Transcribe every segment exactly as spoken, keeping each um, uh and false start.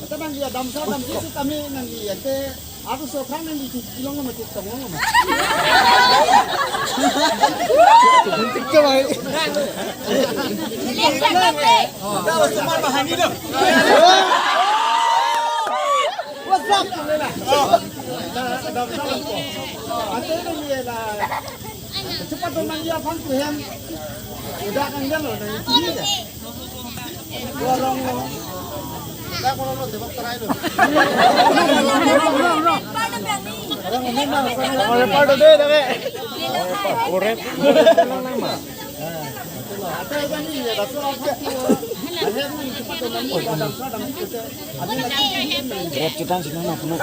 Ata nangli damsa damsi si kami nangli ate aru sophrang nangli ilong ma chit tong ma. Tiktok ai. What's up? Damsa damsi. Ate nangli la. Cepat dong nangli aphan tuhem. Udah kan dia lo nangli. Warong lo. Dak warong lo, tebak terai lo. Orang ini mah, orang ini mah. Orang ini mah. Rep kita sini nang punuk.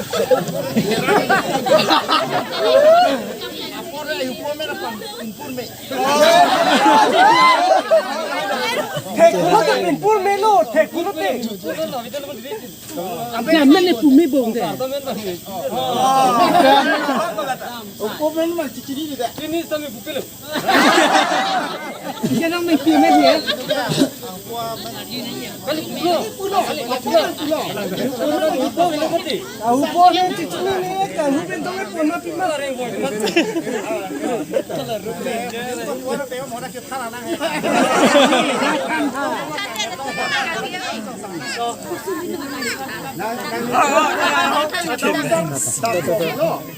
Thek pulo te pinpur melo, thek pulo te. Abe amen ne pumi bong de. Opo men ma chichiri de. Ini sami bupilo. Iya nang main pumi ya. Kali pulo. Pulo. Pulo. Pulo. Pulo. Pulo. Ahupo ne chichini ne, kahu pen tong ne pon ma pima.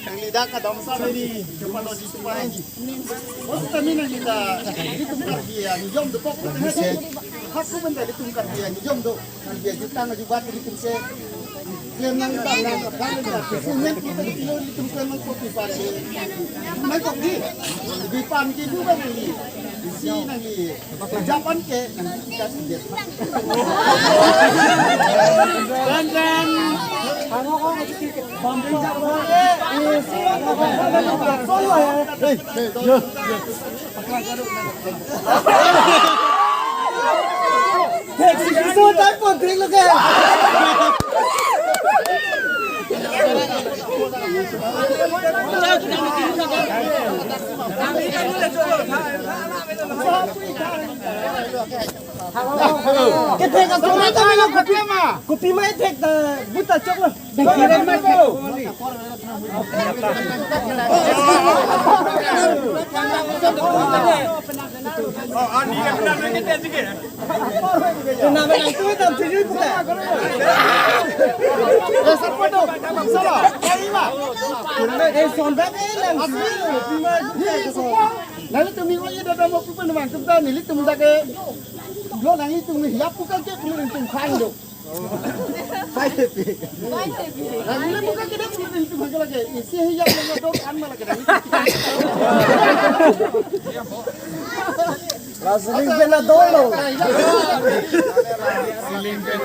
Nangli dak kadam sa neli, cepat lo di supai. Bos kami nangli ta, di tempat dia, di jom depok. Hak ko benda di tempat dia, di jom do. Nang dia jutang ajubat di tempat. Klem nang bang nang bang nang kita kilo di tempat nang kopi pare. Nang kopi. Di pan ki juga nangli. Isi nangli. Japan ke nang kita sendiri. Dan dan. Hey, hey, yo. Thek si kiso tai pon thek lo ke. Ke thek aso ta melo kopi ma. Kopi ma thek ta buta chok lo. Nelitum ini aja dah mau pun memang kita nelitum jaga. Lo nelitum ini ya bukan ke nelitum kandung. Sai tepi. Sai tepi. Nangli bukan kita sini itu masalah ke. Isi hiap yang dok an malah ke. La ceiling fan na dolo. Ceiling fan.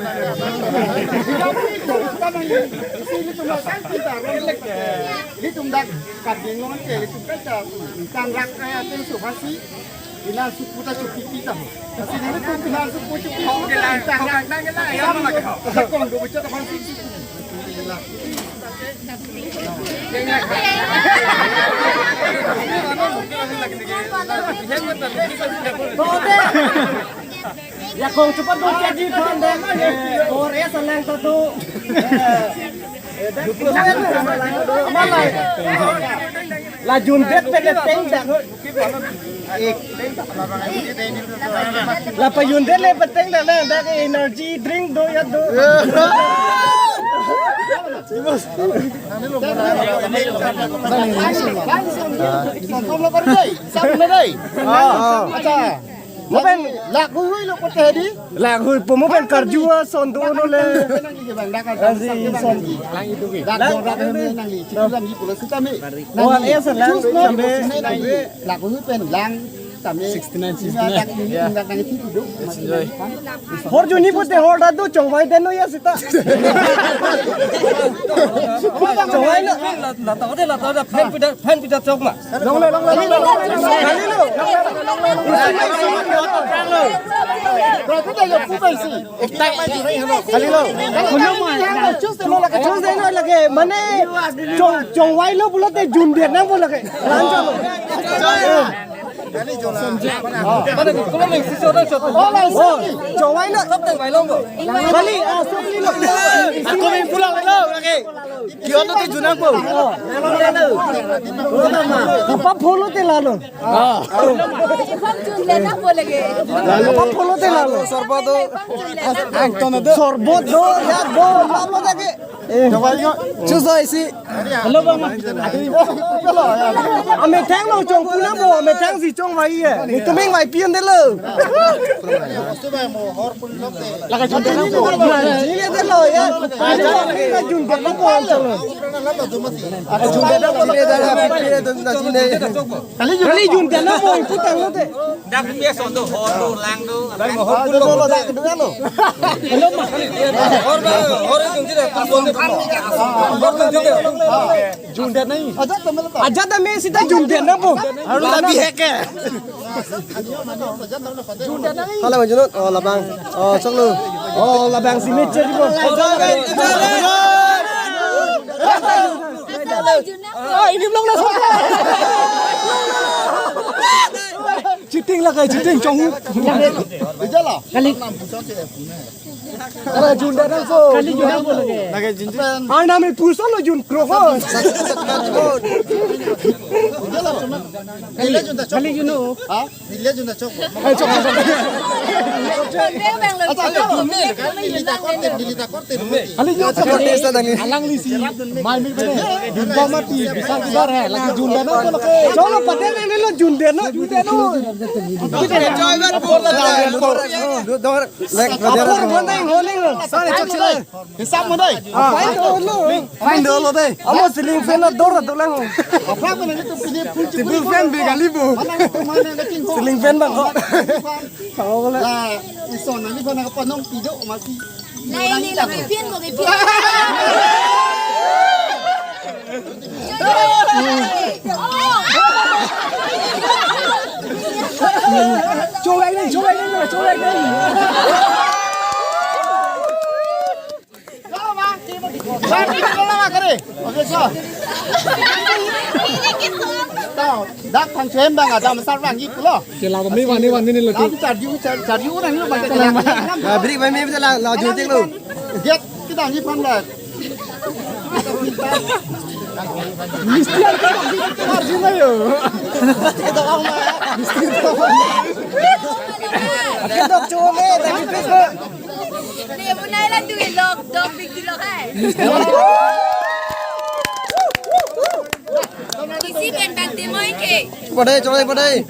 Isi ini cuma kan kita. Ini tum dak kading longan ke, ini tum kan tangrak kayak tu subasi. Pinal suku ta chuki kita. Kasi nelitum pinal suku chuki. Hong ke lang, hong lang ke lang, ya, malah ke hong. Kong do bocor kan sih. Ya kong cepat dong jadi pandai. Kore salang satu. Malai. La jundet pen teng dak. La pajundet le pen teng dak, dak energy drink do ya do. Acha. Mo pen lakhui lo kote di. Lakhui po mo pen karju ason do no le. Nangli bang dak aja. Nangli son. Dak dak nangli. Chikilan di pulo sitame. Oh, eh, salang sampai. Lakhui pen lang tame. Sixty nine, sixty nine. Dak nangli dak nangli itu do. Enjoy. Hor juni pute hor dadu chongvai deno ya sita. Chongvai na. La ta de la ta de fan pida fan pida chok ma. Long le, long le, long le, long le, long le. Kali lo. Isi ma, isi ma, long le, long le. Kali lo. Chosde lo lake, chosde lo lake. Mane chong, chongvailo pulote jun det nangpo lake. Lanjalo. Oh, chongvailo. Kali, ah, sokli lo. Ako main pulang lo lake. Kiono te jun nangpo. Apa pholo te lalo. Iphang jun det nangpo lake. Apa pholo te lalo. Sorbot do. Iphang jun det nangpo. Sorbot do, ya do, apa lagi? Eh. Chosde isi. Hello, Bang. Amethang lo chongpu nangpo, amethang si chongvai ye. Netum ingvai pi-un det lo. Lake jun det nangpo. Jun det lo ya. Jun det nangpo, chalo. Kali jun det nangpo, ipu tanglo te. Dak biasa do, hor do, lang do. Hor do, hor do, dak do, ano? Hello, ma. Hor do, hor do, jun det, hor do, hor do. Jun det nangji. Ajat tame sita jun det nangpo. Aru labi heke. Hala manjunut, oh, labang. Oh, choklo. Oh, labang sini cheri po. Oh, ini belum langsung. Cheating lake, cheating, chong. Kali. Kali jun det nangpo. Kali jun nangpo lake. Lake jun det. Arnam e puson lo jun kroko. Kali, kali jun nangpo. Ha? Nile jun nangpo. Eh, chok, chok, chok. Acha, acha, nile, nile ta korte, nile ta korte, nile. Kali jun nangpo. Alang lisi. Mai mi bene. Jun ba mati, bisa kibar hai. Lake jun det nangpo lake. Cholo, pade nanglo jun det nangpo. Jun det nangpo. Dor, dor. Lek, apor bondai holing. Sorry, chok, chok. Hisap mo dai. Ah. Fine dolo. Fine dolo dai. Amo ceiling fan na dor dolo lang. Apa ko na itu punya full. Table fan be kali bo. Mana itu mana na king. Ceiling fan bang ko. Kau boleh. Lah, ison na ni ko na panong pido masih. Lah, ini lagi pian mo, pian. Chulai ni, chulai ni, chulai ni. Dak thang chuem bang ada masar bang ipulo. Kela kami wani wani ni lagi. Dak charju char charju nang lo bang. Ah, beri kami bisa lah lah jutik lo. Dia kita ni pan bang. Mister Arjun ayo. Kedok chole, tapi pes. Dia mulai lah tu log dog big deal hai. Isi kan kan timo ke. Padai, chole, padai.